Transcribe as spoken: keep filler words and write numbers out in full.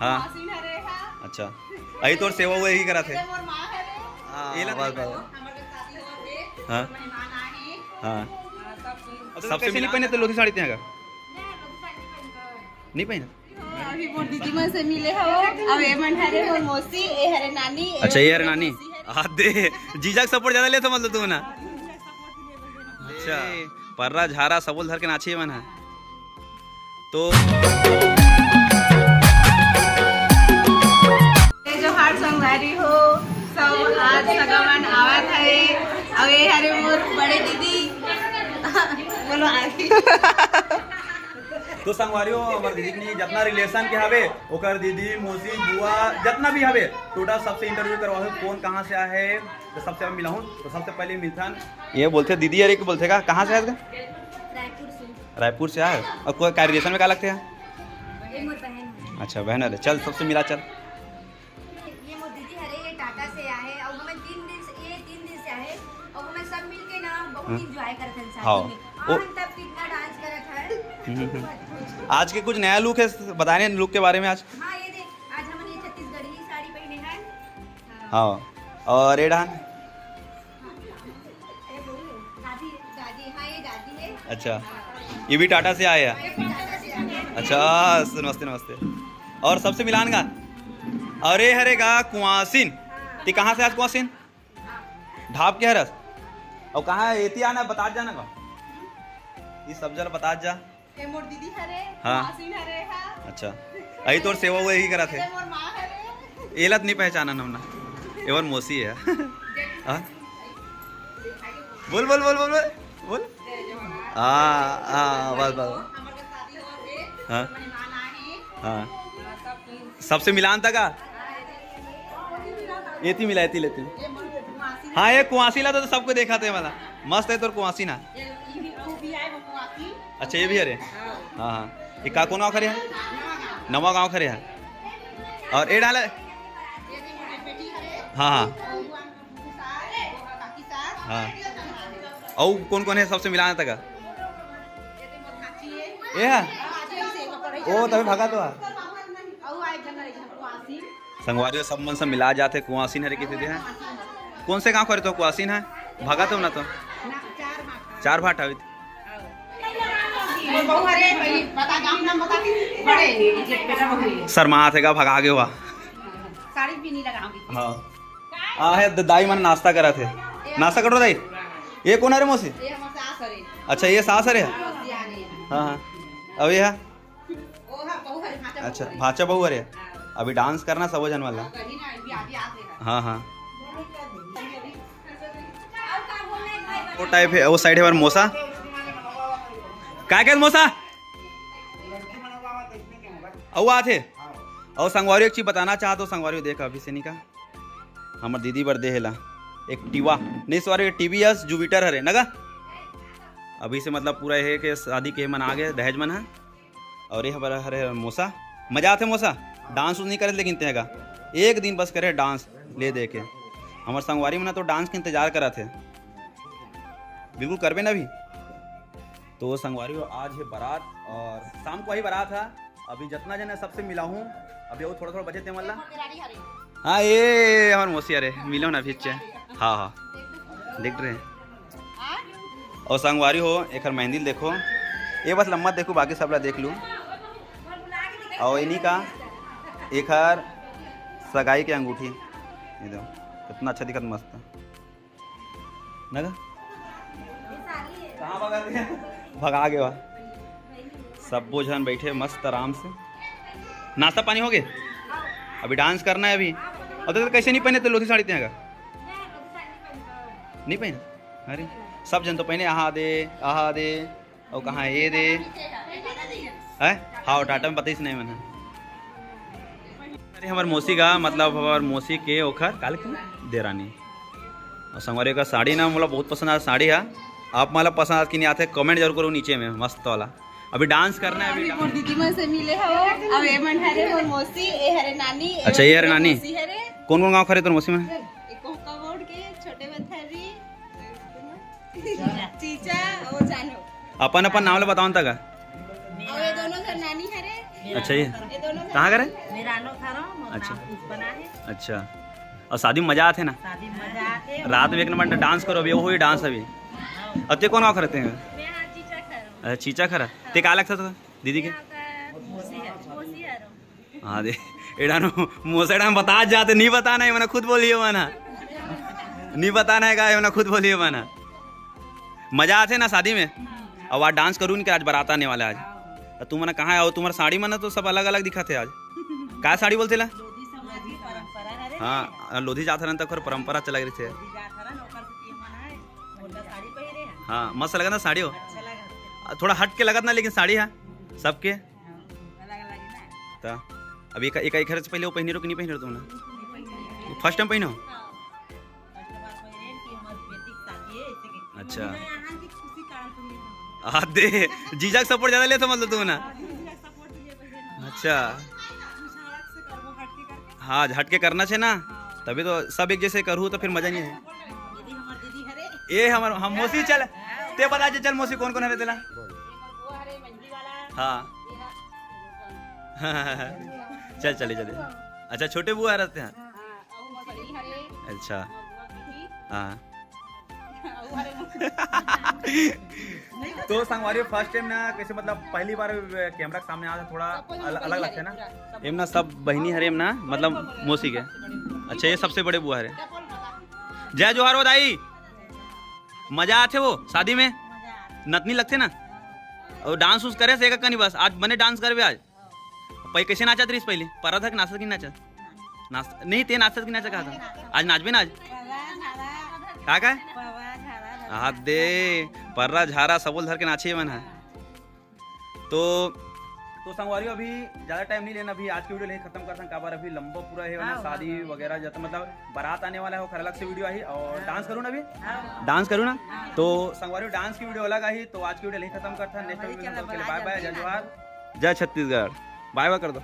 हाँ। मासी हरे हा। अच्छा, अही तोर सेवा हुआ यही करा थे। ये मोर माँ हरे। हाँ, ये ला बस, बस। हमर शादी होत हे, हाँ। मेहमान आए हैं। हाँ। हाँ, सब सबसे कैसे नहीं मिला पहने था। तो लोधी साड़ी तेंगा? नहीं पहने। अभी मोर दीदी मन से मिले हो। अब ए मन हरे मोर मौसी, ए हरे नानी, ए अच्छा, ये हरे हरे नानी। मौसी हरे। हाँ, दे। जीजा के सपोर्ट ज्यादा लेथो मतलब तू ना। अच्छा, पर्रा झारा सबो ल धर के नाचे मन है। तो ये जोहार संगवारी हो, सब आज सगा मन आवत है। अब ये हरे मोर बड़े दीदी। बोलो आगे। तो संगवारी हो, हमर दीदी के जितना रिलेशन के हवे, ओकर दीदी, मौसी, बुआ, जितना भी हवे, टोटल सबसे इंटरव्यू करवाओ, कौन कहाँ से आए है, तो सबसे हम मिलाहूँ। तो सबसे पहले मिलथन, ये बोलथे दीदी, अरे, के बोलथे का, कहाँ से आए थे? रायपुर से। रायपुर से आए। और कोई का रिलेशन में का लगथे? ये मोर बहन है। अच्छा, बहन है, चल, सबसे मिला, चल। ये मोर दीदी हरे, ये टाटा से आए, और हमें तीन दिन से, ये तीन दिन से आए, और हमें सब मिलके ना बहुत हाँ। एंजॉय करत हैं शादी हाँ। में। और ओ- हम तब कितना डांस करत है। हम्म, हम्म। आज के कुछ नया लुक है, बताने लुक के बारे में आज। हाँ, ये देख, आज हमन ये छत्तीसगढ़ी साड़ी पहने हैं। हाँ। हाँ, और ये डांस। दादी, दादी, हाँ, ये दादी है। अच्छा, ये भी टाटा से आए हैं। अच्छा, नमस्ते, नमस्ते। और सबसे मिलान का? अरे हरे गा कुआसिन, ती कहाँ से आज कुआसिन? ढाब के हरस? और कहाँ है? एती आना, बता जाना का? ये सब जरा बता जा। ए मोर दीदी हरे, हाँ। मासी हरे हा। अच्छा, अही तोर सेवा हुआ यही करा थे। ए मोर माँ हरे। एला त नहीं पहचाना नमना, एवन मौसी है। हाँ? बोल, बोल, बोल, बोल, बोल, बोल। हाँ, हाँ, बस, बस। हाँ। हाँ। सबसे मिलान था का? एती मिला, एती लेती। हाँ, ये कुआसी ला तो सबको देखा थे वाला। मस्त है तोर कुआसी ना। अच्छा, ये भी हरे। हाँ, हाँ। ये का, कौन गाँव खरे है? नवा गाँव खरे है। और ये डाला। हाँ, हाँ। हाँ। अउ कौन कौन है सबसे मिलान तक? ये है? ओ, तभी भागा तो है। संगवारी सब मन से मिला जाते, कुआसिन हरे किसी दे है। कौन से गांव करे तो कुआसिन है? भागा तो ना तो। चार भाट हवे। शर्मा थे का भगा गे हुआ। साड़ी भी नहीं लगाऊंगी। हाँ। आ है द-, दाई मन नाश्ता करा थे। नाश्ता करो दाई। ये कौन हरे मौसी? ये हमर सास हरे। अच्छा, ये सास हरे? हाँ, ये आ रही है। हाँ, हाँ। अब ये है? वो है, बहू हरे, भांचा अच्छा, बहू हरे। भांचा बहू हरे। हाँ। अभी डांस करना सबो जन वाला। हाँ, कहीं ना, अभी आगे आते हैं। हाँ, हाँ। वो टाइप है, वो साइड है हमारा मोसा। का कहत मोसा? अउ आथे। अउ संगवारी एक चीज बताना चाहत हो, संगवारी देख अभी से नहीं का। हमर दीदी बर दे हे ला Activa, नहीं सॉरी, TVS Jupiter हरे नगा। अभी से मतलब पूरा ये के शादी के मन आ गए, दहेज मन है। और ये हमारा हरे मोसा, मजा आथे मोसा, डांस उस नहीं करे लेकिन तेगा एक दिन बस करे डांस ले दे के। हमारे संगवारी मन तो डांस के इंतजार करा थे, बिल्कुल करबे ना अभी। तो संगवारी हो, आज है बारात और शाम को ही बारात है। अभी जितना जन है सबसे मिला हूँ, अभी वो थोड़ा थोड़ा बचे थे मतलब। हाँ, ये हमारे मौसी अरे मिलो ना अभी। हाँ, हाँ, देख रहे हैं। और संगवारी हो, एकर मेहंदी ल देखो, ये बस लम्बा देखो, बाकी सबला देख लू। और इन्हीं का एकर सगाई के अंगूठी, ये दो, कितना अच्छा दिखत, मस्त। नगा? कहाँ भगा दिया? भगा गया। सब्बो झन बैठे मस्त आराम से। नाश्ता पानी हो गए? अभी डांस करना है अभी। और तो कैसे नहीं पहने तो लोधी साड़ी तेगा? नहीं पहने? अरे, सब जन तो पहने, आहा दे, आहा दे, और कहाँ ये दे? हैं? हाँ, टाटा में पता ही नहीं मैंने। अरे, हमार मौसी का, मतलब, हमार मौसी के ओखर काल के देरानी। और संगवारी का साड़ी ना, मोला बहुत पसंद आया साड़ी है। आप मला पसंद आत कि नहीं आते, comment जरूर करो नीचे में, मस्त वाला। अभी डांस करना है, अभी अभी डांस। मोर दीदी मन से मिले हो। अब ए मन हरे मोर मौसी, ए हरे नानी, ए अच्छा, ये हरे हरे नानी। मौसी हरे। कौन कौन गाँव खरे तोर मौसी में? एक कोहका बोर्ड के, छोटे बथरी, चीचा, ओ जानो। अपन अपन नाम ले बताओ न तका। और ये दोनों घर नानी हरे। अच्छा, ये कहाँ का है? मेरा अनोखा रहो, मोर अच्छा। नाम पुष्पना है। अच्छा, और शादी में मजा आथे ना? शादी में मजा आथे। रात में एक नंबर डांस करो, अभी वो हुई डांस अभी। हाँ। और ते कौन गाँव करते हैं? मैं हाँ चीचा खा रहा हूँ। अच्छा, चीचा खरा। ते का लगता था दीदी के? यहाँ का मोसी है, मोसी है रहो। हाँ दे, एड़ा नु मोसेड़ा में बता जाते, नहीं बताना है, मैंने खुद बोलिए मना। नहीं बताना है का, मैंने खुद बोलिए मना। मजा आथे ना शादी में। अब आज डांस करूँ इनके, आज बारात आने वाला है आज। तो तुम मना कहाँ आओ, तुम्हारा साड़ी मना तो सब अलग अलग दिखाथे आज। का साड़ी बोलते ला? लोधी समाज की परंपरा हरे। हाँ, लोधी जात हरन तक परंपरा चला रही थे। लोधी जात हरन, ओकर से ये मन है, मोटा साड़ी पहिरे हैं। हाँ, मस्त लगत ना साड़ी हो। अच्छा लगत। थोड़ा हट के लगत ना, लेकिन साड़ी है सबके। हाँ, अलग अलग है ना। तो अब एक, एक, एक हर से पहले वो पहिने रहो कि नहीं पहिने रहो तुमने? नहीं पहिने। फर्स्ट टाइम पहिने हो? हाँ। फर्स्ट बार पहिरे कि हमारी बेटी की शादी है, इसे कि अच्छा। मम्मी ने यहाँ की खुशी कारण तुम ये हाँ दे, जीजा का सपोर्ट ज्यादा लेते मतलब तुम ना? हाँ, जीजा का सपोर्ट लिए पहिरे ना। अच्छा। कुछ अलग से करबो, हट के करके। हाँ, हट के करना चाहिए ना। हाँ। तभी तो सब एक जैसे करू तो फिर मजा नहीं है। दीदी हमार दीदी हरे। ए हमार, हम मोसी चल, ते बता जे चल मोसी कौन कौन हरे तेला? ये मोर बुआ हरे मंझली वाला। हाँ। ये हा-, चल चले चले। अच्छा, छोटे बुआ रहते हैं। हाँ, अउ मोर बड़ी हरे। अच्छा। मोर बुआ की। हाँ। अउ हरे मोर तो संगवारी फर्स्ट टाइम ना, कैसे मतलब पहली बार कैमरा के सामने आया था, थोड़ा सब कोई अल-, अलग लगता है ना। पूरा, सब एम ना सब बहिनी हरे एम ना, मतलब मौसी के। अच्छा, ये सबसे बड़े बुआ हरे। जय जोहार हो दाई। मजा आथे वो शादी में? नतनी लगथे ना? और डांस उस करे से एक कनी बस, आज बने डांस करबे आज। पहले कैसे नाचत रहिस पहले? परत हक नाचत कि नाचत? नाच, नहीं, ते नाचत कि नाचत कहा था? आज नाचबे ना आज? का का? हाँ दे, पर्रा झारा सबोल धर के नाचे मन है। तो, तो संगवारी अभी ज्यादा टाइम नहीं लेना, अभी आज की वीडियो यहीं खत्म करथन, काबर अभी लंबा पूरा है ना, हाँ, शादी हाँ, हाँ। वगैरह जब मतलब बारात आने वाला है, ओखर अलग से वीडियो आही और हाँ। डांस करू ना अभी? हाँ। डांस करू ना? हाँ। तो संगवारी डांस की वीडियो अलग आही, तो आज की वीडियो यहीं खत्म करथन, नेक्स्ट हमारी वीडियो में चैनल तब तक के लिए बनाए बाय बाय, जय जल्दी जोहार, जय छत्तीसगढ़, बाय बाय कर दो।